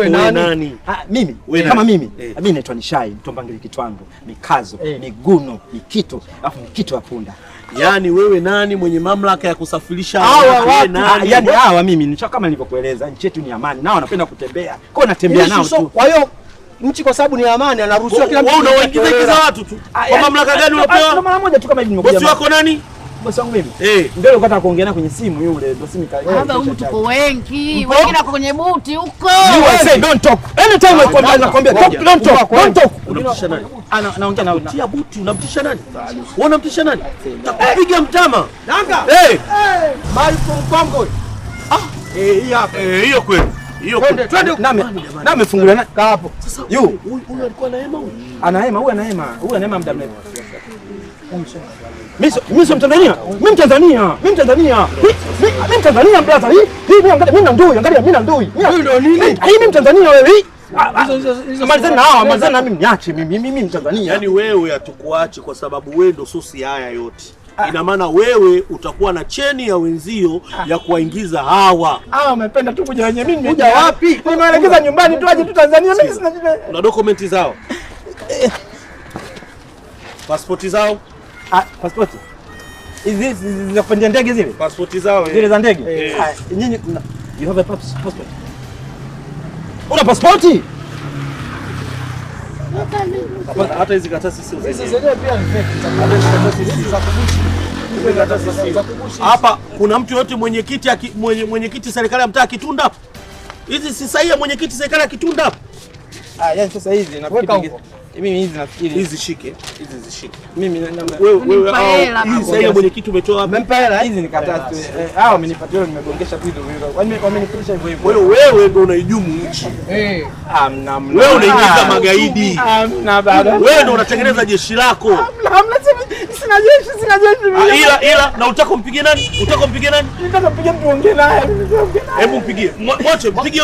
Wewe Wewe nani? nani? Ah, mimi Wewe kama nani? mimi, Eh. mimi naitwa Nishai Mtombangili Kitwango, Mikazo, Eh. Miguno, Mikito, alafu Mikito ya punda. Yaani wewe nani mwenye mamlaka ya kusafirisha Hawa watu? Wewe watu. Ah, nani? yani hawa mimi ni kama nilivyokueleza, nchi yetu ni amani, nao wanapenda kutembea. Kwa hiyo natembea nao Issue tu. Kwa hiyo nchi kwa sababu ni amani anaruhusiwa kila mtu. Wewe unawaingiza ingiza watu tu. Ah, Kwa yani- mamlaka gani Ah, ndo unapewa? mara moja tu kama hivi nimekuja. Bosi wako nani? Bosi wangu mimi. Eh. Ndio alikuwa anataka kuongea naye kwenye simu yule, ndio simu Baba, humu tuko wengi, wengine wako kwenye buti huko. You, I say don't talk. Anytime I kwambia, nakwambia talk, don't talk, don't talk. Unamtisha nani? Ah, naongea na Tia buti, unamtisha nani? Wewe unamtisha nani? Takupiga mtama. Nanga. Eh. Mali from Congo. Ah, eh, hii hapa. Eh, hiyo kweli. Hiyo kweli. Twende, twende. Na amefungulia na Kaa hapo. Sasa You. huyu alikuwa na hema huyu. Ana hema, huyu ana hema, huyu ana hema muda mrefu. Mimi sio Mtanzania. Mimi Mtanzania. Mimi Mtanzania. Mimi Mtanzania, brother. Hii hii mimi angalia, mimi na ndui, angalia mimi na ndui. Huyu ndio nini? Hii mimi Mtanzania wewe. Hii. Hizo Malizana na hawa, malizana na mimi, niache mimi, mimi Mtanzania. Yaani wewe hatukuachi kwa sababu wewe ndo source ya haya yote. Ina maana wewe utakuwa na cheni ya wenzio ya kuwaingiza hawa. Hawa wamependa tu kuja wenyewe. Mimi Kuja wapi? Nimeelekeza nyumbani tu aje tu Tanzania. Mimi sina Una dokumenti zao? Pasipoti zao? Ah, pasipoti. Hizi hizi za kupandia ndege zile? Pasipoti zao. Zile Eh. za ndege? Eh. Ah, nyinyi you have a passport? Una pasipoti? Hapana, hata hizi karatasi sio Hizi zenyewe. zenyewe pia ni fake. Hizi za kugushi. Hizi karatasi sio. Za kugushi. Hapa kuna mtu yote mwenyekiti mwenyekiti serikali ya mtaa Kitunda hapa? Hizi si sahihi ya mwenyekiti serikali ya Kitunda hapa? Ah, yani sasa hizi nafikiri Weka huko. mimi hizi nafikiri Hizi shike, hizi zishike. mimi Wewe wewe Unipa hela. au hii sahihi ya mwenyekiti umetoa wapi? Mmempa hela hizi nikataa tu. Eh, hao wamenipatia leo, nimegongesha tu hivyo hivyo. Wamenifikisha hivyo hivyo. Wewe wewe ndio unaijumu nchi. Eh. Hamna, hamna. Wewe unaingiza Ah, magaidi. Hamna baba. Wewe ndio unatengeneza jeshi lako. Hamna, hamna, sina jeshi, sina jeshi. Ah, ila na utaka umpige nani? Utaka umpige nani? Nataka mpige mtu ongee naye. Nataka ongee naye. Hebu mpigie. Mwache mpigie.